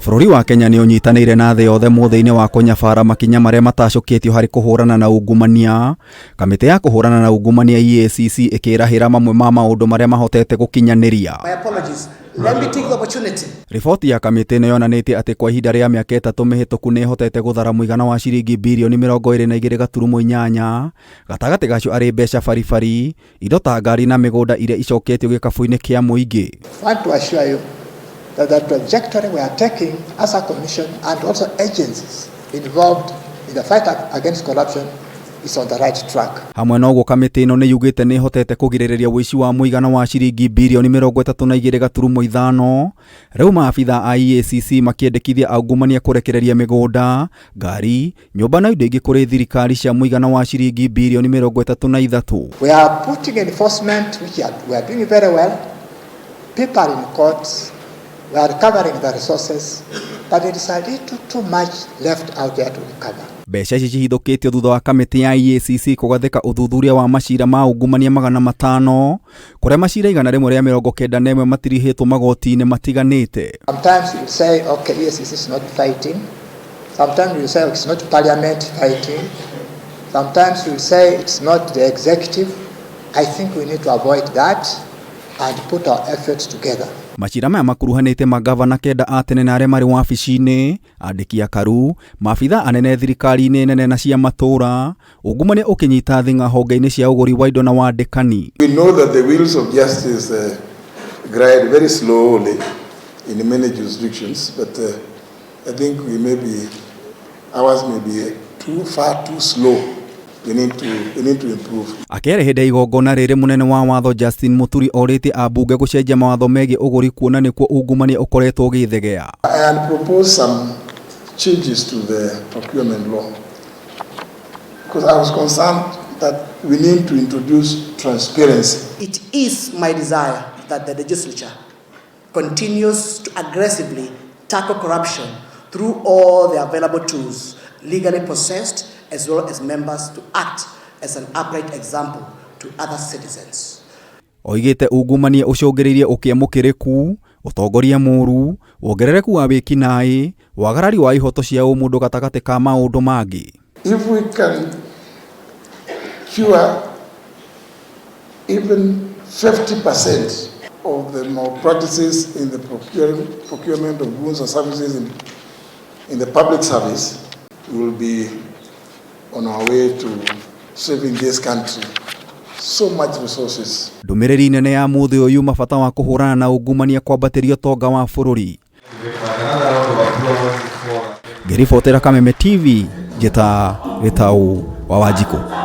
Bũrũri wa Kenya nĩ ũnyitanĩire na thĩ yothe mũthĩ-inĩ wa kũnyabara makinya marĩa matacũkĩtio harĩ kũhũrana na ungumania. Kamĩtĩ ya kũhũrana na ungumania EACC ĩkĩrahĩra mamwe ma maũndũ marĩa mahotete gũkinyanĩria. My apologies. Let me take the opportunity. Riboti ya kamĩtĩ ĩno yonanĩtie atĩ kwa ihinda rĩa mĩaka 3 mĩhĩtũku nĩ ĩhotete gũthara mũigana wa ciringi birioni 22.8, gatagatĩ gacio arĩ mbeca baribari, indo ta ngari na mĩgũnda iria icoketio gĩkabũ-inĩ kĩa mũingĩ. I want to assure you that the trajectory we are taking as a commission and also agencies involved in the fight against corruption is on the right track. Hamwe na ũguo kamĩtĩ ĩno nĩ yugĩte nĩ ĩhotete kũgirĩrĩria ũici wa mũigana wa ciringi birioni 32.5. Rĩu maabitha a EACC makĩendekithia aungumania kũrekereria mĩgũnda, ngari, nyũmba na indo ingĩ kũrĩ thirikari cia mũigana wa ciringi birioni 33. We are putting enforcement, which we are doing very well. People are in courts, we are recovering the resources, but there is a little too much left out there to recover. Mbeca ici cihithũkĩtio thutha wa kamĩtĩ ya EACC kũgathĩka ũthuthuria wa macira ma ungumania 500, kũrĩa macira 191 matirihĩtwo magoti-inĩ matiganĩte. Sometimes you say, okay, EACC is not fighting. Sometimes you say it's not parliament fighting. Sometimes you say it's not the executive. I think we need to avoid that and put our efforts together. Macira maya makuruhanĩte magavana 9 a tene na arĩa marĩ wabici-inĩ, andĩki akaru, maabitha anene thirikari-inĩ nene na cia matũũra, ungumania ũkĩnyita thing'a honge-inĩ cia ũgũri wa indo na wandĩkani. We know that the wheels of justice grind very slowly in many jurisdictions, but I think ours may be too far too slow. We need to improve. Akĩaria hĩndĩ ya igongona rĩrĩ, mũnene wa watho Justin Muturi orĩtie ambunge gũcenjia mawatho megiĩ ũgũri kuona nĩkuo ungumania ũkoretwo ũgĩthegea. And propose some changes to the procurement law, because I was concerned that we need to introduce transparency. It is my desire that the legislature continues to aggressively tackle corruption through all the available tools legally possessed, as well as members to act as an upright example to other citizens. Oigĩte ungumania ũcũngĩrĩirie ũkĩa mũkĩrĩku, ũtongoria mũru, wongerereku wa wĩkinaĩ, wagarari wa ihoto cia ũmũndũ gatagatĩ ka maũndũ mangĩ. If we can cure even 50% of the malpractices in the procurement of goods and services in the public service, we will be on our way to saving this country so much resources. Ndũmĩrĩri nene ya mũthĩ ũyũ yuma bata wa kũhũrana na ungumania kwambatĩria ũtonga wa bũrũri. Ngĩribotera Kameme TV, njĩta Gĩtaũ wa Wanjikũ.